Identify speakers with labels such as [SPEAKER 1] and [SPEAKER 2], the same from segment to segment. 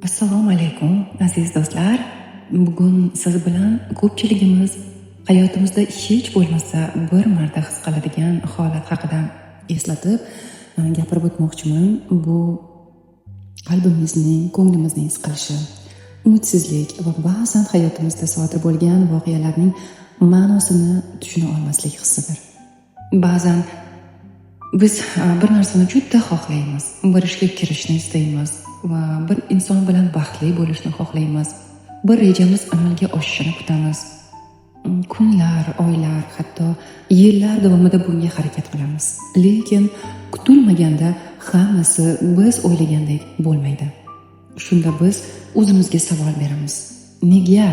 [SPEAKER 1] Assalomu alaykum, aziz do'stlar. Bugun siz bilan ko'pchiligimiz hayotimizda hech bo'lmasa bir marta his qiladigan holat haqida eslatib gapirib o'tmoqchiman. Bu qalbimizning, ko'nglimizning siqilishi, umidsizlik va ba'zan hayotimizda sodir bo'lgan voqealarning ma'nosini tushuna olmaslik hissidir. Ba'zan biz bir narsani juda xohlaymiz, bir ishga kirishni istaymiz va bir inson bilan baxtli bo'lishni xohlaymiz. Bir rejamiz amalga oshishini kutamiz. Kunlar, oylar, hatto yillar davomida bunga harakat qilamiz. Lekin kutilmaganda hammasi biz o'ylagandek bo'lmaydi. Shunda biz o'zimizga savol beramiz: "Nega?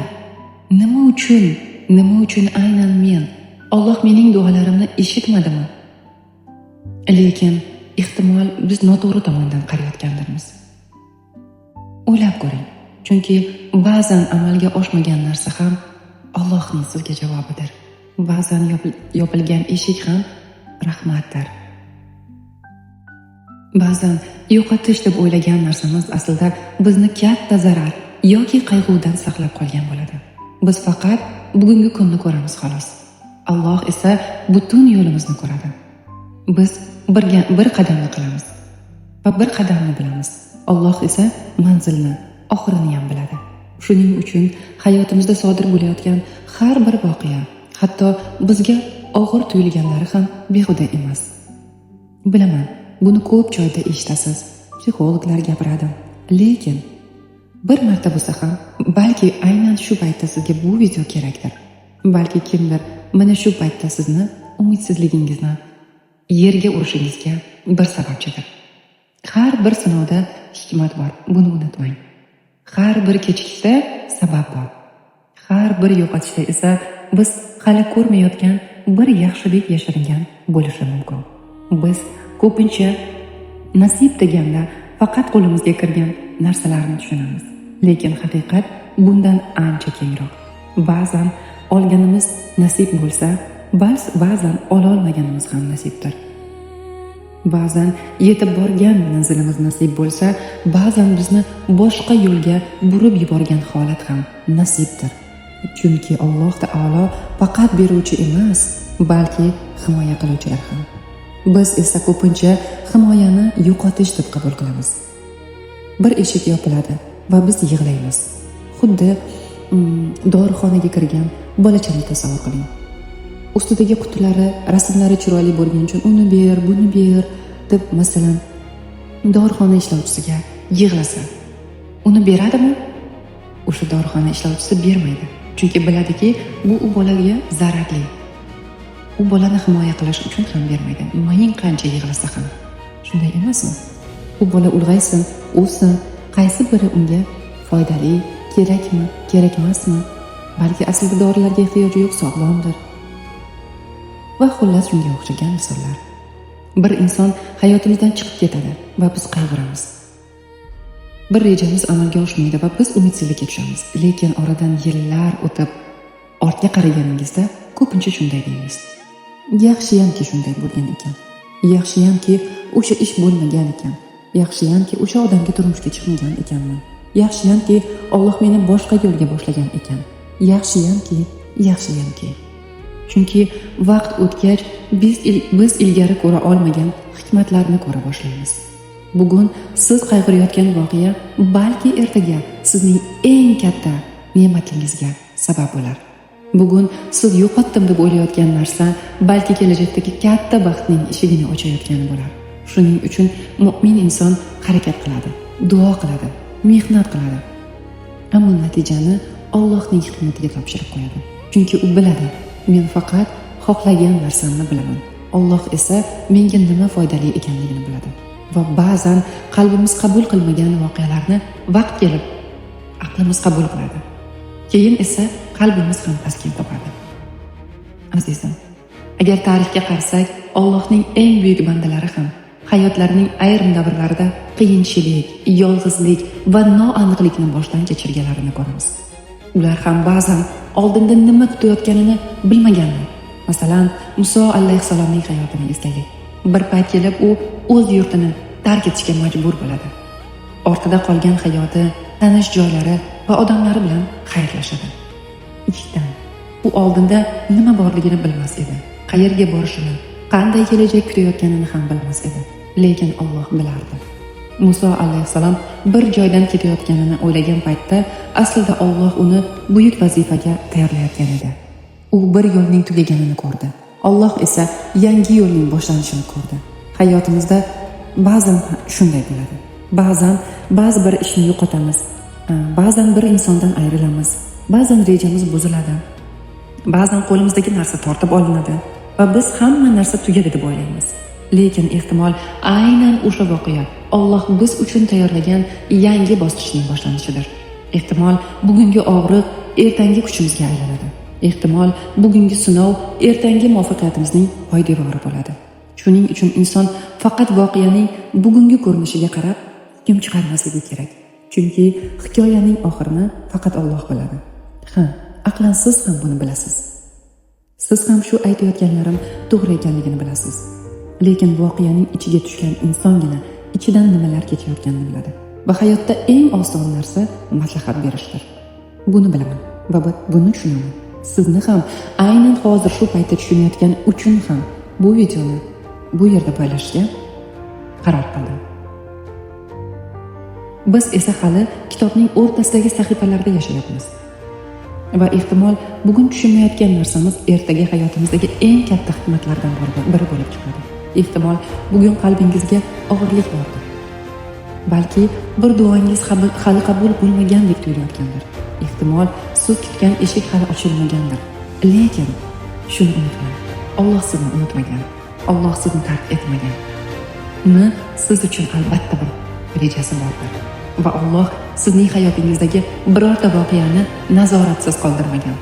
[SPEAKER 1] Nima uchun? Nima uchun aynan men? Alloh mening duolarimni eshitmadimi?" Lekin ehtimol biz noto'g'ri tomondan qarayotgandirmiz. O'ylab ko'ring, chunki ba'zan amalga oshmagan narsa ham Allohning sizga javobidir. Ba'zan yopilgan eshik ham rahmatdir. Ba'zan yo'qotish deb o'ylagan narsamiz aslida bizni katta zarar yoki qayg'udan saqlab qolgan bo'ladi. Biz faqat bugungi kunni ko'ramiz, xolos. Alloh esa butun yo'limizni ko'radi. Biz bir qadamni qilamiz va bir qadamni bilamiz. Alloh esa manzilni oxirini ham biladi. Shuning uchun hayotimizda sodir bo'layotgan har bir voqea, hatto bizga og'ir tuyulganlari ham behuda emas. Bilaman, buni ko'p joyda eshitasiz, psixologlar gapiradi. Lekin bir marta bo'lsa ham, balki aynan shu paytda sizga bu video kerakdir. Balki kimdir mana shu paytda sizni umidsizligingizni yerga urishingizga bir sababchidir. Har bir sinovda hikmat bor, buni unutmang. Har bir kechikishda sabab bor. Har bir yo'qotishda esa biz hali ko'rmayotgan bir yaxshilik yashiringan bo'lishi mumkin. Biz ko'pincha nasib deganda faqat qo'limizga kirgan narsalarni tushunamiz. Lekin haqiqat bundan ancha kengroq. Ba'zan olganimiz nasib bo'lsa, ba'zan ololmaganimiz ham nasibdir. Ba'zan yetib borgan manzilimiz nasib bo'lsa, ba'zan bizni boshqa yo'lga burib yuborgan holat ham nasibdir. Chunki Alloh taolo faqat beruvchi emas, balki himoya qiluvchilar ham. Biz esa ko'pincha himoyani yo'qotish deb qabul qilamiz. Bir eshik yopiladi va biz yig'laymiz. Xuddi dorixonaga kirgan bolachani tasavvur qiling. Ustidagi qutilari, rasmlari chiroyli bo'lgani uchun uni ber, buni ber deb, masalan, dorixona ishlovchisiga yig'lasa, uni beradimi? O'sha dorixona ishlovchisi bermaydi. Chunki biladiki, bu u bolaga zararli. U bolani himoya qilish uchun ham bermaydi. Ming qancha yig'lasa ham. Shunday emasmi? U bola ulg'aysin, o'ssin, qaysi biri unga foydali, kerakmi, kerakmasmi? Balki aslida dorilarga ehtiyoji yo'q, sog'lomdir. Va xullas, shunga o'xshagan misollar. Bir inson hayotimizdan chiqib ketadi va biz qayg'uramiz. Bir rejamiz amalga oshmaydi va biz umidsizlikka tushamiz. Lekin oradan yillar o'tib ortga qaraganingizda ko'pincha shunday deymiz: "Yaxshiyamki shunday bo'lgan ekan. Yaxshiyamki o'sha ish bo'lmagan ekan. Yaxshiyamki o'sha odamga turmushga chiqmagan ekanman. Yaxshiyamki Alloh meni boshqa yo'lga boshlagan ekan. Yaxshiyamki, yaxshiyamki." Chunki vaqt o'tgach biz ilgari ko'ra olmagan hikmatlarni ko'ra boshlaymiz. Bugun siz qayg'urayotgan voqea balki ertaga sizning eng katta ne'matingizga sabab bo'lar. Bugun siz yo'qotdim deb o'ylayotgan narsa balki kelajakdagi katta baxtning eshigini ochayotgan bo'lar. Shuning uchun mo'min inson harakat qiladi, duo qiladi, mehnat qiladi. Ammo natijani Allohning hikmatiga topshirib qo'yadi. Chunki u biladi, men faqat xohlagan narsamni bilaman. Alloh esa menga nima foydali ekanligini biladi. Va ba'zan qalbimiz qabul qilmagan voqealarni vaqt kelib aqlimiz qabul qiladi. Keyin esa qalbimiz ham taskin topadi. Azizim, agar tarixga qarasak, Allohning eng buyuk bandalari ham hayotlarining ayrim davrlarida qiyinchilik, yolg'izlik va noaniqlikni boshdan kechirganlarini ko'ramiz. Ular ham ba'zan oldinda nima kutayotganini bilmaganlar. Masalan, Muso alayhissalomning hayotini eslaylik. Bir payt kelib u o'z yurtini tark etishga majbur bo'ladi. Ortida qolgan hayoti, tanish joylari va odamlari bilan xayrlashadi. Ichdan u oldinda nima borligini bilmas edi. Qayerga borishini, qanday kelajak kutayotganini ham bilmas edi. Lekin Alloh bilardi. Muso alayhissalom bir joydan ketayotganini o'ylagan paytda aslida Alloh uni buyuk vazifaga tayyorlayotgan edi. U bir yo'lning tugaganini ko'rdi. Alloh esa yangi yo'lning boshlanishini ko'rdi. Hayotimizda ba'zan shunday bo'ladi. Ba'zan ba'zi bir ishni yo'qotamiz. Ba'zan bir insondan ayrilamiz. Ba'zan rejamiz buziladi. Ba'zan qo'limizdagi narsa tortib olinadi va biz hamma narsa tugadi deb o'ylaymiz. Lekin ehtimol aynan o'sha voqea Alloh biz uchun tayyorlagan yangi bosqichning boshlanishidir. Ehtimol bugungi og'riq ertangi kuchimizga aylanadi. Ehtimol bugungi sinov ertangi muvaffaqiyatimizning poydevori bo'ladi. Shuning uchun inson faqat voqeaning bugungi ko'rinishiga qarab hukm chiqarmasligi kerak. Chunki hikoyaning oxirini faqat Alloh biladi. Ha, aqlan siz ham buni bilasiz. Siz ham shu aytayotganlarim to'g'ri ekanligini bilasiz. Lekin voqeaning ichiga tushgan insongina ichidan nimalar kechayotganini biladi. Va hayotda eng oson narsa maslahat berishdir. Buni bilaman va buni tushunaman. Sizni ham aynan hozir shu paytda tushunayotgan uchun ham bu videoni bu yerda poylashga qaror qildim. Biz esa hali kitobning o'rtasidagi sahifalarda yashayapmiz. Va ehtimol bugun tushunmayotgan narsamiz ertaga hayotimizdagi eng katta hikmatlardan biri bo'lib chiqadi. Ehtimol bugun qalbingizga og'irlik bordir. Balki bir duoingiz hali qabul bo'lmagandek tuyulayotgandir. Ehtimol siz kutgan eshik hali ochilmagandir. Lekin shuni unutmang. Alloh sizni unutmagan. Alloh sizni tark etmagan. Uni siz uchun albatta bir rejasi bordir. Va Alloh sizning hayotingizdagi birorta voqeani nazoratsiz qoldirmagan.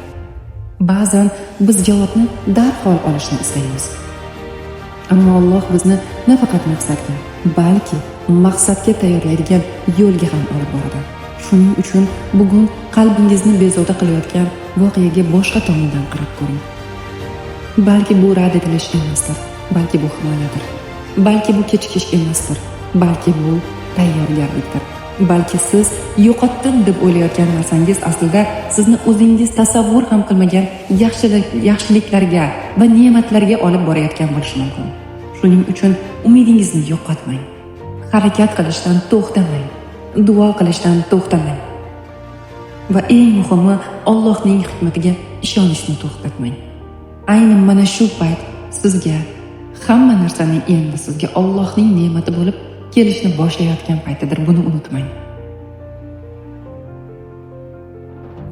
[SPEAKER 1] Ba'zan biz javobni darhol olishni istaymiz. Ammo Alloh bizni nafaqat maqsadga, balki maqsadga tayyorlaydigan yo'lga ham olib boradi. Shuning uchun bugun qalbingizni bezovta qilayotgan voqeaga boshqa tomondan qarab ko'ring. Balki bu rad etilish emasdir, balki bu himoyadir. Balki bu kechikish emasdir, balki bu tayyorgarlikdir. Balki siz yo'qotdim deb o'ylayotgan narsangiz aslida sizni o'zingiz tasavvur ham qilmagan yaxshiliklarga va ne'matlarga olib borayotgan bo'lishi mumkin. Shuning uchun umidingizni yo'qotmang. Harakat qilishdan to'xtamang. Duo qilishdan to'xtamang. Va eng muhimi, Allohning hikmatiga ishonishni to'xtatmang. Ayni mana shu payt sizga hamma narsaning endi sizga Allohning ne'mati bo'lib kelishni boshlayotgan paytidir, buni unutmang.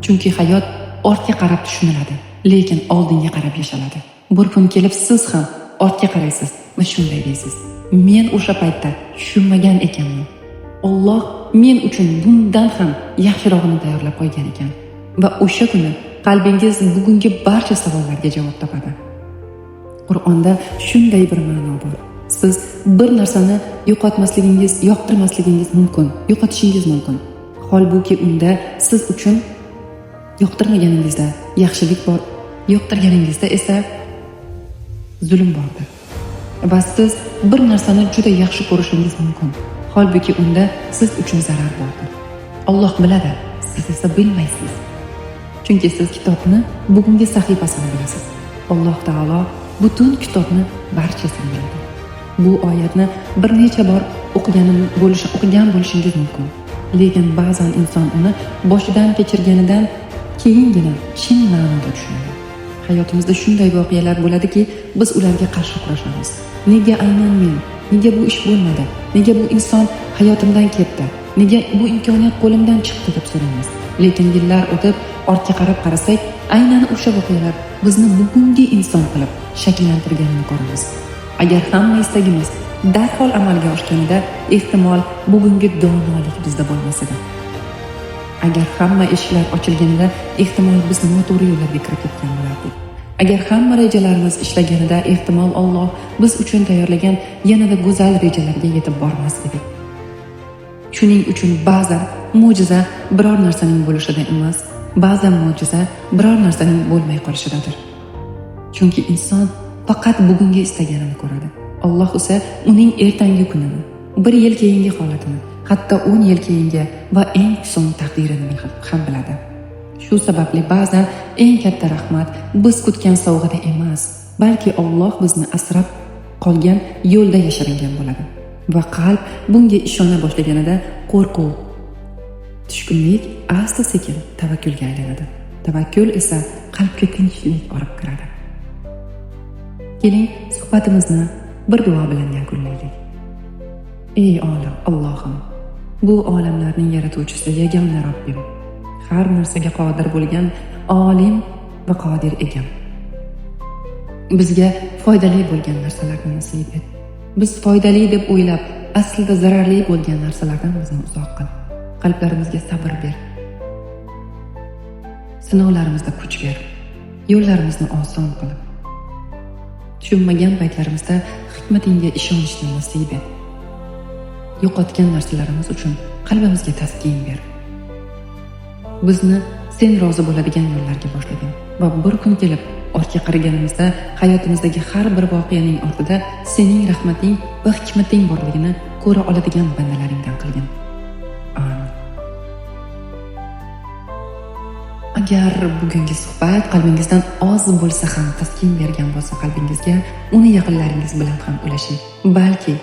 [SPEAKER 1] Chunki hayot ortga qarab tushuniladi, lekin oldinga qarab yashaladi. Bir kun kelib siz ham ortga qaraysiz va shunday deysiz: men o'sha paytda tushunmagan ekanman. Alloh men uchun bundan ham yaxshirog'ini tayyorlab qo'ygan ekan. Va o'sha kuni qalbingiz bugungi barcha savollarga javob topadi. Qur'onda shunday bir ma'no bor. Siz bir narsani yo'qotmasligingiz, yoqtirmasligingiz mumkin, yo'qotishingiz mumkin. Holbuki unda siz uchun yoqtirmaganingizda yaxshilik bor, yoqtirganingizda esa zulm bordir. Va siz bir narsani juda yaxshi ko'rishingiz mumkin. Holbuki unda siz uchun zarar bordir. Alloh biladi, siz esa bilmaysiz. Chunki siz kitobni bugungi sahifasini bilasiz. Alloh taolo butun kitobni barchasini biladi. Bu oyatni bir necha bor o'qigan bo'lishingiz mumkin. Lekin ba'zan inson uni boshidan kechirganidan keyingina chin ma'noda tushunadi. Hayotimizda shunday voqealar bo'ladiki, biz ularga qarshi kurashamiz. Nega aynan men? Nega bu ish bo'lmadi? Nega bu inson hayotimdan ketdi? Nega bu imkoniyat qo'limdan chiqdi deb so'raymiz. Lekin yillar o'tib ortga qarab qarasak, aynan o'sha voqealar bizni bugungi inson qilib shakllantirganini ko'ramiz. Agar hamma istagimiz darhol amalga oshganida, ehtimol bugungi donolik bizda bo'lmas edi. Agar hamma eshiklar ochilganida, ehtimol biz noto'g'ri yo'llarga kirib ketgan bo'lardik. Agar hamma rejalarimiz ishlaganida, ehtimol Alloh biz uchun tayyorlagan yanada go'zal rejalarga yetib bormas edik. Shuning uchun ba'zan mo'jiza biror narsaning bo'lishida emas, ba'zan mo'jiza biror narsaning bo'lmay qolishidadir. Chunki inson faqat bugungi istaganini ko'radi. Alloh esa uning ertangi kunini, bir yil keyingi holatini, Hatto 10 yil keyingi va eng so'ng taqdirini ham biladi. Shu sababli ba'zan eng katta rahmat biz kutgan sovg'ada emas, balki Alloh bizni asrab qolgan yo'lda yashiringan bo'ladi. Va qalb bunga ishona boshlaganida qo'rquv, tushkunlik asta-sekin tavakkulga aylanadi. Tavakkul esa qalbga tinchlik olib kiradi. Keling, suhbatimizni bir duo bilan yakunlaylik. Ey olam, Allohim, bu olamlarning yaratuvchisi yagona Robbim, har narsaga qodir bo'lgan olim va qodir egam. Bizga foydali bo'lgan narsalarni nasib et. Biz foydali deb o'ylab, aslida zararli bo'lgan narsalardan bizni uzoq qil. Qalblarimizga sabr ber. Sinovlarimizda kuch ber. Yo'llarimizni oson qil. Tushunmagan paytlarimizda hikmatingga ishonishni nasib et. Yo'qotgan narsalarimiz uchun qalbimizga taskin ber. Bizni sen rozi bo'ladigan yo'llarga boshlagin va bir kun kelib ortga qaraganimizda hayotimizdagi har bir voqeaning ortida sening rahmating va hikmating borligini ko'ra oladigan bandalaringdan qilgin. Amin. Agar bugungi suhbat qalbingizdan oz bo'lsa ham taskin bergan bo'lsa qalbingizga, uni yaqinlaringiz bilan ham ulashing. Balki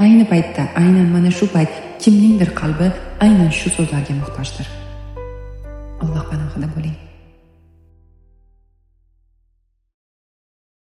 [SPEAKER 1] ayni paytda, aynan mana shu payt kimningdir qalbi aynan shu so'zlarga muhtojdir. Alloh panohida bo'ling.